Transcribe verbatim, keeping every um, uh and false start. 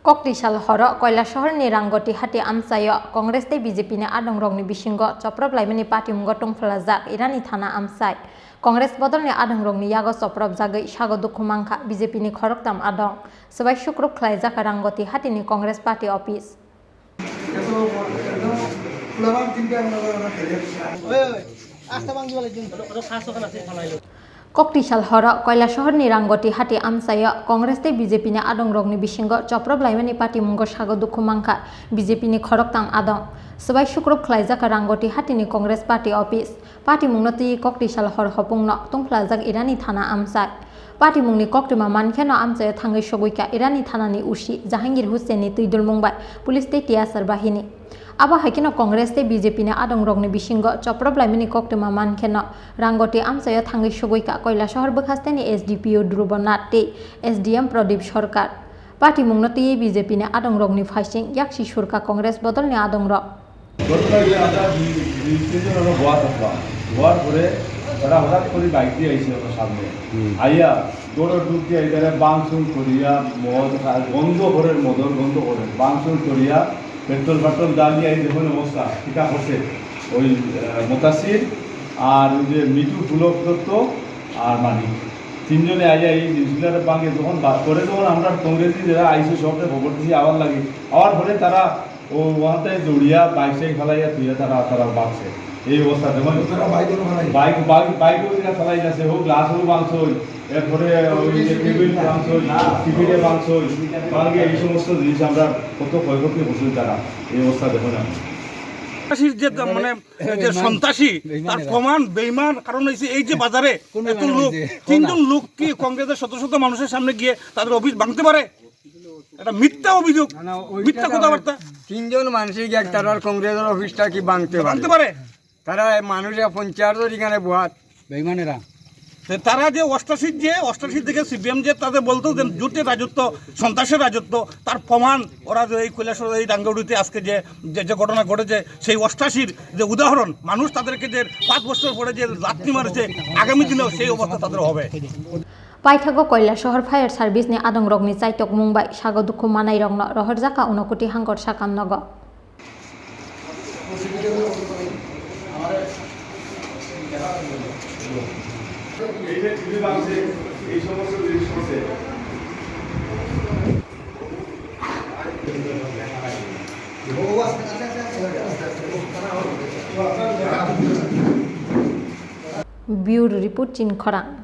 Kokti sal horo Koilasahar ni Rangoti hati amchaio Congress tei B J P ni adongrokni bisingo choprop laimani patimungo tungphlajak Irani thana amchai. Congress bodolni adongrokni yago chopropjagwi sago dukhu mankha B J P ni khoroktham adong. Swbai sukrup khlaijak Rangoti hatini Congress party office. Kokti sal horo Koilasahar ni Rangoti hati amchaio Congress tei B J P ni adongrokni bisingo choprop laimani patimungo sago dukhu mankha B J P ni khoroktham adong. Swbai sukrup khlaijak Rangoti hatini Congress party office. Patimungno twi kokti sal hor hopungno tungphlajak Irani thana amchai. Patimungni koktwma mankheno amchaio thangwi sogwikha Irani thanani O C Jahangir Hussain ni twidulmung bai police tei tiyasar bahini. Abo haikheno Congress tei B J P ni adongrokni bisingo choprop laimani koktwma mankheno Rangoti amchaio thangwi sogwikha Koilasahar bwkhasteni S D P O Dhruba Nath tei S D M Pradip Sarkar. Patimungno twiwi B J P ni adongrokni phaising yaksi surkha Congress bodolni adongrok. ঘটনা যে আমরা দুই দুই তিনজন আমরা গোয়া থাকলাম। গোয়ার পরে তারা হঠাৎ করে বাইক দিয়ে আইসে আমার সামনে। হুম। আইয়া দৌড় ডুব দিয়ে এখানে বাংসুং করিয়া মদ খা-, গন্ধ করে, মদর গন্ধ করে বাংসুং করিয়া পেট্রোল পেট্রোল ডালিয়া এই দেখুন অবস্থা, কিতা করছে ওই, আহ, মোতাসির আর ওই যে মিঠু পুলক দত্ত আর মানিক তিনজনে আইয়া এই জিনিসগুলো ভাঙে যখন বাদ করে, তখন আমরা কংগ্রেসি যারা আইসে সবটা খবর দিছি আবার লাগে। আবার পরে তারা ও ওখান থেকে দৌড়িয়া বাইক সাইক ফালাইয়া তুইয়া তারা, তারা বাঁচছে। এই অবস্থাতে মানে তারা বাইক ওখানে বাইক, বাইক, বাইক ওই দিকে ফালাই গেছে, ও গ্লাস ও ভাঙছে, এরপরে ওই যে টেবিল ভাঙছে, টিভিতে ভাঙছে, ভাঙে এই সমস্ত জিনিস আমরা কত ক্ষয়ক্ষতি করছে তারা। এই অবস্থা দেখুন এখন। সন্ত্রাসীর যে মানে, মানে, যে বেইমান। সন্ত্রাসী, বেইমান তার এরা। প্রমাণ বেইমান। কারণ হচ্ছে এই যে বাজারে কোনো এত মানে লোক, ওই যে তিনজন লোক কি কংগ্রেসের শত শত মানুষের সামনে গিয়ে তাদের অফিস ভাঙতে পারে? এটা মিথ্যা অভিযোগ, না, না, ওইটা মিথ্যা তো কথাবার্তা। তিনজন মানুষই গিয়ে তারার কংগ্রেসের অফিসটা কি ভাঙতে পারে? ভাঙতে পারে? তারা এই মানুষ এখন চেয়ার ধরে এখানে বহাত। বেইমানেরা। তো তারা যে অষ্টাশির যে, অষ্টাশি থেকে সিপিএম যে তাদের বলতো যে জোটের রাজত্ব, সন্ত্রাসের রাজত্ব, তার প্রমাণ ওরা যে এই কৈলাসহর, এই রাঙ্গাউড়িতে আজকে যে, যে, যে ঘটনা ঘটেছে, সেই অষ্টাশির যে উদাহরণ, মানুষ তাদেরকে যে পাঁচ বছর পরে যে লাথি মারেছে, আগামী দিনেও সেই অবস্থা তাদের হবে। Paithago Koilasahar Fire Service ni adongrokni chaitokmung bai sago dukhu manairokno rohorjak kha Unakoti Hangkor sakam nogo. Bureau Report, Chinkhorang.